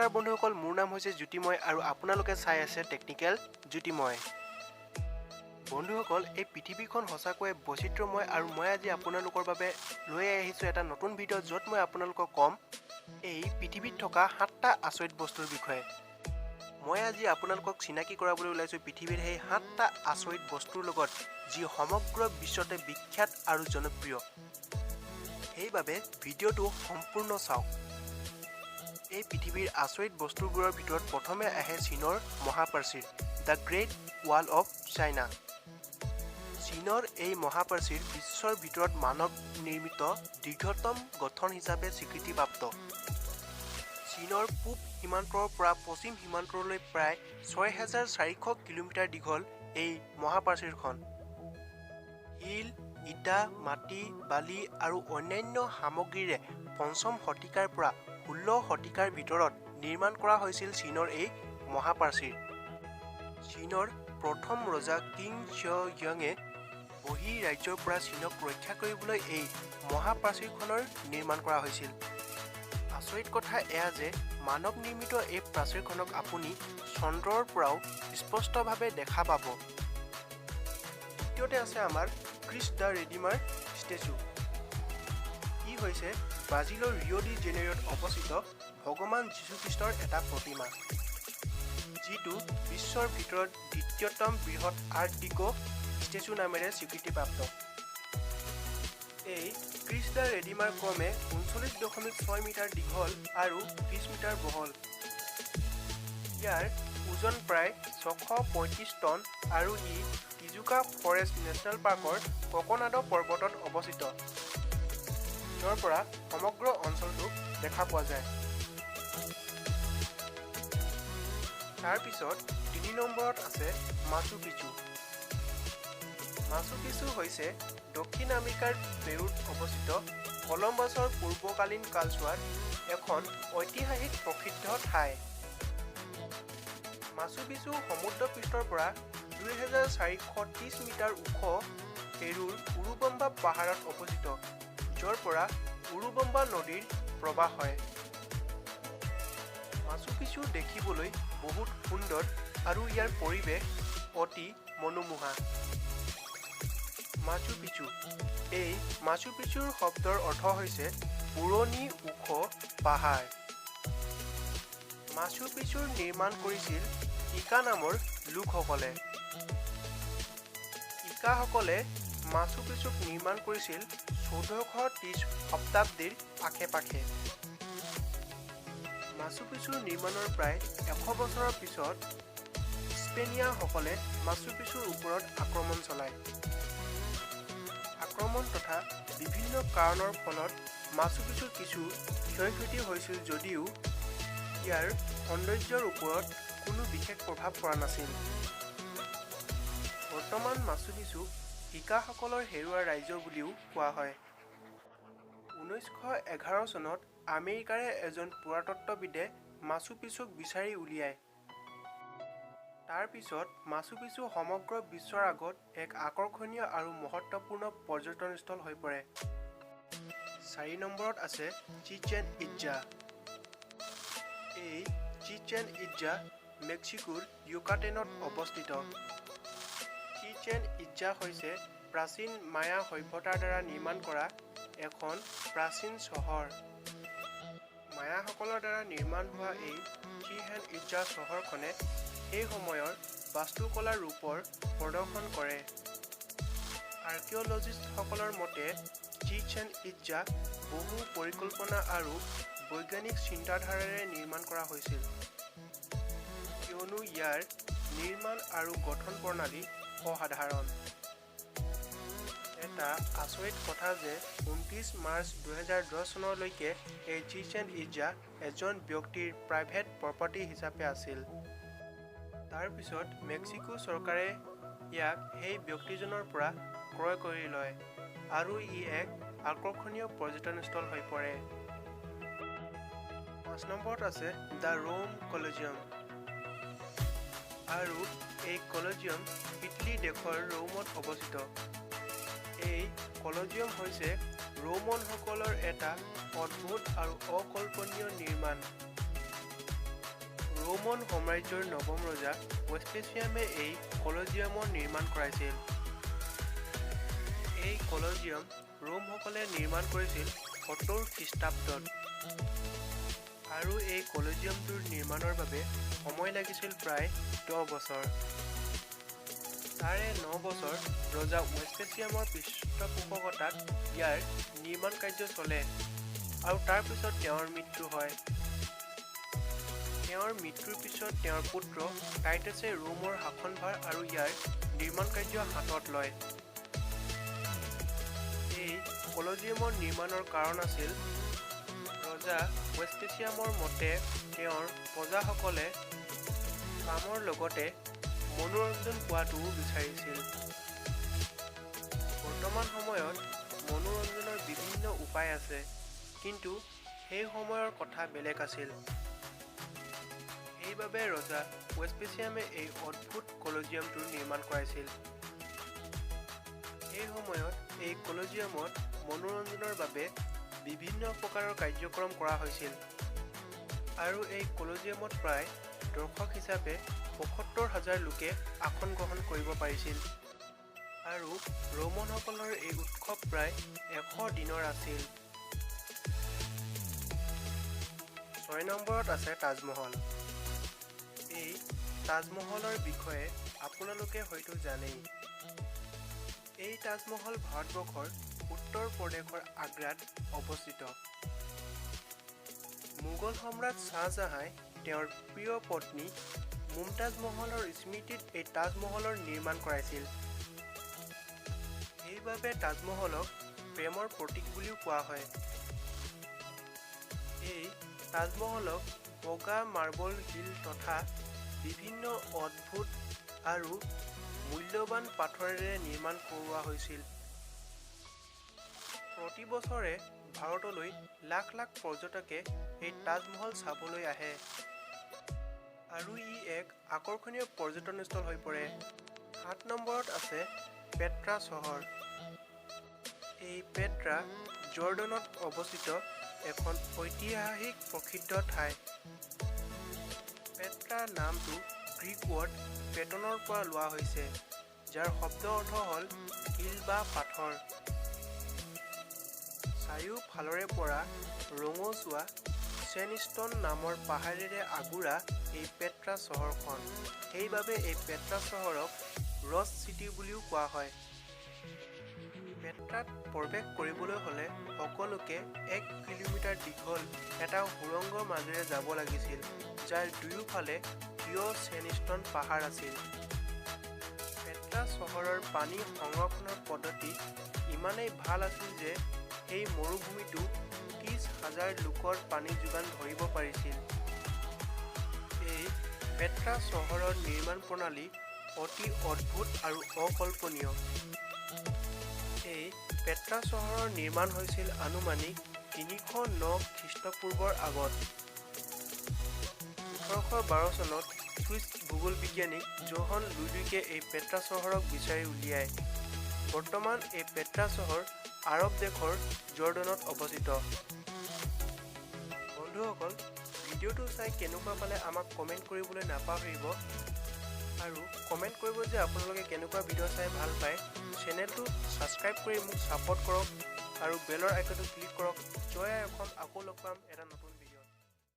নমস্কাৰ বন্ধুসকল, মোৰ নাম হৈছে জ্যোতিময় আৰু আপোনালোকে চাই আছে টেকনিকেল জ্যোতিময়। বন্ধুসকল, এই পৃথিৱীখন সঁচাকৈয়ে বৈচিত্ৰ্যময় আৰু মই আজি আপোনালোকৰ বাবে লৈ আহিছোঁ এটা নতুন ভিডিঅ' য'ত মই আপোনালোকক ক'ম এই পৃথিৱীত থকা সাতটা আচৰিত বস্তুৰ বিষয়ে। মই আজি আপোনালোকক চিনাকি কৰাবলৈ ওলাইছোঁ পৃথিৱীৰ সেই সাতটা আচৰিত বস্তুৰ লগত যি সমগ্ৰ বিশ্বতে বিখ্যাত আৰু জনপ্ৰিয়। সেইবাবে ভিডিঅ'টো সম্পূৰ্ণ চাওক। এই পৃথিৱীৰ আচৰিত বস্তুবোৰৰ ভিতৰত প্ৰথমে আহে চীনৰ মহাপ্ৰাচীৰ, the Great Wall of China। চীনৰ এই মহাপ্ৰাচীৰ বিশ্বৰ ভিতৰত মানৱ নিৰ্মিত দীৰ্ঘতম গঠন হিচাপে স্বীকৃতিপ্ৰাপ্ত। চীনৰ পূব সীমান্তৰ পৰা পশ্চিম সীমান্তলৈ প্ৰায় 6400 কিলোমিটাৰ দীঘল এই মহাপ্ৰাচীৰখন। শিল, ইটা, মাটি, বালি আৰু অন্যান্য সামগ্ৰীৰে পঞ্চম শতিকাৰ পৰা 16 শতিকাৰ ভিতৰত নিৰ্মাণ কৰা হৈছিল চীনৰ এই মহাপ্ৰাচীৰ। চীনৰ প্ৰথম ৰজা কিং য়ঙে বহিঃ ৰাজ্যৰ পৰা চীনক ৰক্ষা কৰিবলৈ এই মহাপ্ৰাচীৰখনৰ নিৰ্মাণ কৰা হৈছিল। আচৰিত কথা এয়া যে মানৱ নিৰ্মিত এই প্ৰাচীৰখনক আপুনি চন্দ্ৰৰ পৰাও স্পষ্টভাৱে দেখা পাব। দ্বিতীয়তে আছে আমাৰ খ্ৰীষ্ট the redeemer statue. ই হৈছে ব্ৰাজিলৰ ৰিঅ' ডি জেনেৰিঅ'ত অৱস্থিত ভগৱান যীশুখ্ৰীষ্টৰ এটা প্ৰতিমা, যিটো বিশ্বৰ ভিতৰত দ্বিতীয়তম বৃহৎ আৰ্ট ডিকো ষ্টেচু নামেৰে স্বীকৃতিপ্ৰাপ্ত। এই খ্ৰীষ্ট the redeemer ক্ৰমে 39.6 মিটাৰ দীঘল আৰু 20 মিটাৰ বহল। ইয়াৰ ওজন প্ৰায় 635 টন আৰু ই তিজুকা ফৰেষ্ট নেশ্যনেল পাৰ্কৰ ককনাডো পৰ্বতত অৱস্থিত, য'ৰ পৰা সমগ্ৰ অঞ্চলটোক দেখা পোৱা যায়। তাৰপিছত 3 নম্বৰত আছে মাচু পিচু। মাচু পিচু হৈছে দক্ষিণ আমেৰিকাৰ পেৰুত অৱস্থিত কলম্বাছৰ পূৰ্বকালীন কালছোৱাৰ এখন ঐতিহাসিক প্ৰসিদ্ধ ঠাই। মাচু পিচু সমুদ্ৰ পৃষ্ঠৰ পৰা 2430 মিটাৰ ওখ পেৰুৰ উৰুবম্বা পাহাৰত অৱস্থিত, য'ৰ পৰা উৰুবম্বা নদীৰ প্ৰবাহ হয়। মাচু পিচু দেখিবলৈ বহুত সুন্দৰ আৰু ইয়াৰ পৰিৱেশ অতি মনোমোহা। মাচু পিচু, এই মাচু পিচুৰ শব্দৰ অৰ্থ হৈছে পুৰণি ওখ পাহাৰ। মাচু পিচুৰ নিৰ্মাণ কৰিছিল ইকা নামৰ লোকসকলে। ইকাসকলে মাচু পিচুক নিৰ্মাণ কৰিছিল 1430 শতাব্দীৰ আশে পাশে। মাচু পিচুৰ নিৰ্মাণৰ প্ৰায় 100 বছৰৰ পিছত স্পেনিয়াসকলে মাচু পিচুৰ ওপৰত আক্ৰমণ চলায়। আক্ৰমণ তথা বিভিন্ন কাৰণৰ ফলত মাচু পিচুৰ কিছু ক্ষয় ক্ষতি হৈছিল যদিও ইয়াৰ সৌন্দৰ্যৰ ওপৰত কোনো বিশেষ প্ৰভাৱ পৰা নাছিল। বৰ্তমান মাচু পিচুক ইকাসকলৰ হেৰুৱা ৰাজ্য বুলিও কোৱা হয়। 1911 চনত আমেৰিকাৰে এজন পুৰাতত্ত্ববিদে মাচু পিচুক বিচাৰি উলিয়ায়। তাৰ পিছত মাচু পিচু সমগ্ৰ বিশ্বৰ আগত এক আকৰ্ষণীয় আৰু মহত্বপূৰ্ণ পৰ্যটনস্থল হৈ পৰে। 4 নম্বৰত আছে চিচেন ইজ্জা। এই চিচেন ইজ্জা মেক্সিকোৰ ইউকাটেনত অৱস্থিত। চিচেন ইজ্জা হৈছে প্ৰাচীন মায়া সভ্যতাৰ দ্বাৰা নিৰ্মাণ কৰা এখন প্ৰাচীন চহৰ। মায়াসকলৰ দ্বাৰা নিৰ্মাণ হোৱা এই চিচেন ইজ্জা চহৰখনে সেই সময়ৰ বাস্তুকলাৰ ৰূপৰ প্ৰদৰ্শন কৰে। আৰ্কিঅলজিষ্টসকলৰ মতে চিচেন ইজ্জা বহু পৰিকল্পনা আৰু বৈজ্ঞানিক চিন্তাধাৰাৰে নিৰ্মাণ কৰা হৈছিল, কিয়নো ইয়াৰ নিৰ্মাণ আৰু গঠন প্ৰণালী অসাধাৰণ। এটা আচৰিত কথা যে 29 মাৰ্চ 2010 চনলৈকে এই চিচেন ইজ্জা এজন ব্যক্তিৰ প্ৰাইভেট প্ৰপাৰ্টি হিচাপে আছিল। তাৰ পিছত মেক্সিকো চৰকাৰে ইয়াক সেই ব্যক্তিজনৰ পৰা ক্ৰয় কৰি লয় আৰু ই এক আকৰ্ষণীয় পৰ্যটনস্থল হৈ পৰে। 5 নম্বৰত আছে the Rome Colosseum. আৰু এই কলজিয়াম ইটালী দেশৰ ৰোমত অৱস্থিত। এই কলজিয়াম হৈছে ৰোমনসকলৰ এটা অদ্ভুত আৰু অকল্পনীয় নিৰ্মাণ। ৰোমন সাম্ৰাজ্যৰ নৱম ৰজা ৱেস্পেচিয়ামে এই কলজিয়ামৰ নিৰ্মাণ কৰাইছিল। এই কলজিয়াম ৰোমসকলে নিৰ্মাণ কৰিছিল 70 খ্ৰীষ্টাব্দত আৰু এই কলজিয়ামটোৰ নিৰ্মাণৰ বাবে সময় লাগিছিল প্ৰায় 10 বছৰ। তাৰে 9 বছৰ ৰজা ৱেস্পেচিয়ামৰ পৃষ্ঠপোষকতাত ইয়াৰ নিৰ্মাণ কাৰ্য চলে আৰু তাৰ পিছত তেওঁৰ মৃত্যু হয়। তেওঁৰ মৃত্যুৰ পিছত তেওঁৰ পুত্ৰ টাইটাছে ৰোমৰ শাসনভাৰ আৰু ইয়াৰ নিৰ্মাণ কাৰ্য হাতত লয়। এই কলজিয়ামৰ নিৰ্মাণৰ কাৰণ আছিল ৰজা ৱেস্পেচিয়ামৰ মতে তেওঁৰ প্ৰজাসকলে কামৰ লগতে মনোৰঞ্জন পোৱাটোও বিচাৰিছিল। বৰ্তমান সময়ত মনোৰঞ্জনৰ বিভিন্ন উপায় আছে, কিন্তু সেই সময়ৰ কথা বেলেগ আছিল। সেইবাবে ৰজা ৱেস্পেচিয়ামে এই অদ্ভুত কলজিয়ামটো নিৰ্মাণ কৰাইছিল। সেই সময়ত এই কলজিয়ামত মনোৰঞ্জনৰ বাবে বিভিন্ন প্ৰকাৰৰ কাৰ্যক্ৰম কৰা হৈছিল আৰু এই কলজিয়ামত প্ৰায় দৰ্শক হিচাপে 75,000 লোকে আসন গ্ৰহণ কৰিব পাৰিছিল আৰু ৰোমনসকলৰ এই উৎসৱ প্ৰায় 100 দিনৰ আছিল। 6 নম্বৰত আছে তাজমহল। এই তাজমহলৰ বিষয়ে আপোনালোকে হয়তো জানেই। এই তাজমহল ভাৰতবৰ্ষৰ উত্তৰ প্ৰদেশৰ আগ্ৰাত অৱস্থিত। মোগল সম্ৰাট শ্বাহজাহাঁই তেওঁৰ প্ৰিয় পত্নী মুমতাজ মহলৰ স্মৃতিত এই তাজমহলৰ নিৰ্মাণ কৰাইছিল। সেইবাবে তাজমহলক প্ৰেমৰ প্ৰতীক বুলিও কোৱা হয়। এই তাজমহলক বগা মাৰ্বল শিল তথা বিভিন্ন অদ্ভুত আৰু মূল্যৱান পাথৰেৰে নিৰ্মাণ কৰোৱা হৈছিল। প্ৰতি বছৰে ভাৰতলৈ লাখ লাখ পৰ্যটকে এই তাজমহল চাবলৈ আহে আৰু ই এক আকৰ্ষণীয় পৰ্যটনস্থল হৈ পৰে। 7 নম্বৰত আছে পেট্ৰা চহৰ। এই পেট্ৰা জৰ্ডনত অৱস্থিত এখন ঐতিহাসিক প্ৰসিদ্ধ ঠাই। পেট্ৰা নামটো গ্ৰীক ৱৰ্ড পেটনৰ পৰা লোৱা হৈছে, যাৰ শব্দ অৰ্থ হ'ল শিল বা পাথৰ। চাৰিওফালৰে পৰা ৰঙচুৱা চেণ্ডষ্টন নামৰ পাহাৰেৰে আগুৰা এই পেট্ৰা চহৰখন। সেইবাবে এই পেট্ৰা চহৰক ৰছ চিটি বুলিও কোৱা হয়। পেট্ৰাত প্ৰৱেশ কৰিবলৈ হ'লে সকলোকে 1 কিলোমিটাৰ দীঘল এটা সুৰংগৰ মাজেৰে যাব লাগিছিল, যাৰ দুয়োফালে থিয় চেণ্ডষ্টন পাহাৰ আছিল। পেট্ৰা চহৰৰ পানী সংৰক্ষণৰ পদ্ধতি ইমানেই ভাল আছিল যে সেই মৰুভূমিটো 30,000 লোকৰ পানী যোগান ধৰিব পাৰিছিল। এই পেট্ৰা চহৰৰ নিৰ্মাণ প্ৰণালী অতি অদ্ভুত আৰু অকল্পনীয়। এই পেট্ৰা চহৰৰ নিৰ্মাণ হৈছিল আনুমানিক 309 খ্ৰীষ্টপূৰ্বৰ আগত। 1812 চনত চুইচ ভূগোল বিজ্ঞানী জোহন লুডুইকে এই পেট্ৰা চহৰক বিচাৰি উলিয়ায়। বৰ্তমান এই পেট্ৰা চহৰ আৰৱ দেশৰ জৰ্ডনত অৱস্থিত। বন্ধুসকল, ভিডিঅ'টো চাই কেনেকুৱা পালে আমাক কমেণ্ট কৰিবলৈ নাপাহৰিব আৰু কমেণ্ট কৰিব যে আপোনালোকে কেনেকুৱা ভিডিঅ' চাই ভাল পায়। চেনেলটো ছাবস্ক্ৰাইব কৰি মোক ছাপোৰ্ট কৰক আৰু বেলৰ আইকনটো ক্লিক কৰক। জয় আই অসম। আকৌ লগ পাম এটা নতুন ভিডিঅ'ত।